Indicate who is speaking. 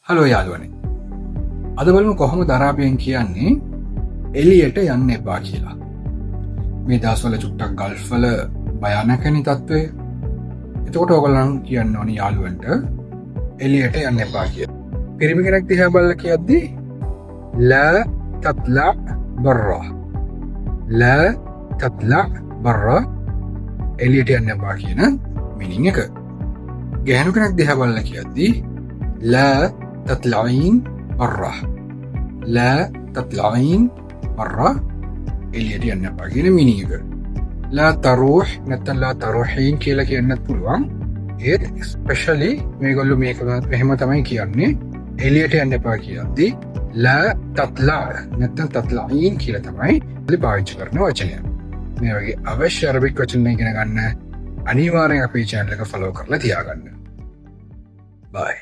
Speaker 1: Hello යාළුවනේ. අද බලමු කොහොමද අරාබියෙන් කියන්නේ එළියට යන්න එපා කියලා. මේ දවස්වල චුට්ටක් ගල්ෆ් වල භයානකනේ තත්ත්වය. එතකොට ඔයගොල්ලන් කියන්න ඕනි යාළුවන්ට එළියට යන්න එපා කියලා. පිරිමි කෙනෙක් දිහා බලලා කියද්දි لا تطلع برا. لا تطلع برا, එළියට යන්න එපා කියන මීනින් එක. ගැහැණු කෙනෙක් දිහා බලලා කියද්දි لا تطلعين برا. لا تطلعين برا, එළියට යන්න එපා කියන මීනින් එක. لا تروح නැත්නම් لا تروحين කියලා කියන්නත් පුළුවන්. ඒත් ස්පෙෂලි මේගොල්ලෝ මේක මෙහෙම තමයි කියන්නේ. එළියට යන්න එපා කියද්දි لا تطلع නැත්නම් تطلعين කියලා තමයි අපි පාවිච්චි කරන වචනය. මේ වගේ අවශ්‍ය අරබික් වචන ඉගෙන ගන්න අනිවාර්යෙන් අපේ චැනල් එක ෆලෝ කරලා තියාගන්න. බයි.